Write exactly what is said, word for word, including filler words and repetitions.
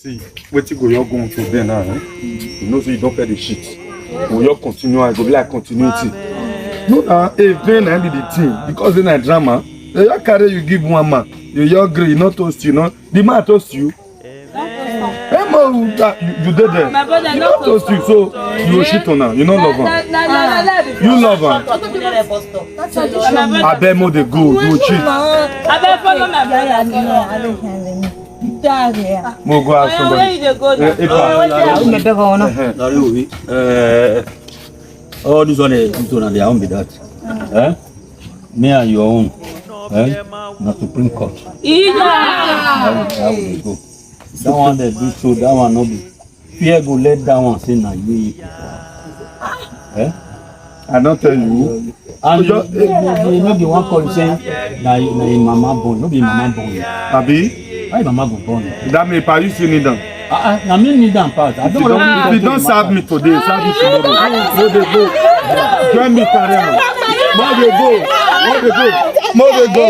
See, wetin go your go on to then now? Eh? You know say you don pay the shit. Go your continue, I go be like continuity. No, na event na be the thing because then na drama. They just carry you give one man. You your gree, you no toast you, no. The man toast you. Hey, man, you, you, you did there. My brother, you no toast you, so you go shit on her. You no love her. You love her. I bet more they go. You cheat. I bet follow my brother. Mo go ask somebody. Where you dey go now? Eh, eh, pa. Sorry, we. Uh, all this one is to na their own be that. Eh? Me and your own. Eh? Na Supreme Court. Ija! I will, I will go. That one they do so, that one no be. Fear go let that one say na you. Eh? I don't tell you. And you, you, you no be one call say na na im mama born, no be im mama born. Abi? Why im mama go born? That mean pa you still kneel down. Ah, ah, na me kneel down pass. I don't If you don't, if you don't serve me today, serve me tomorrow. Mo dey go. Join me carry am. Mo dey go. Mo dey go. Mo dey go.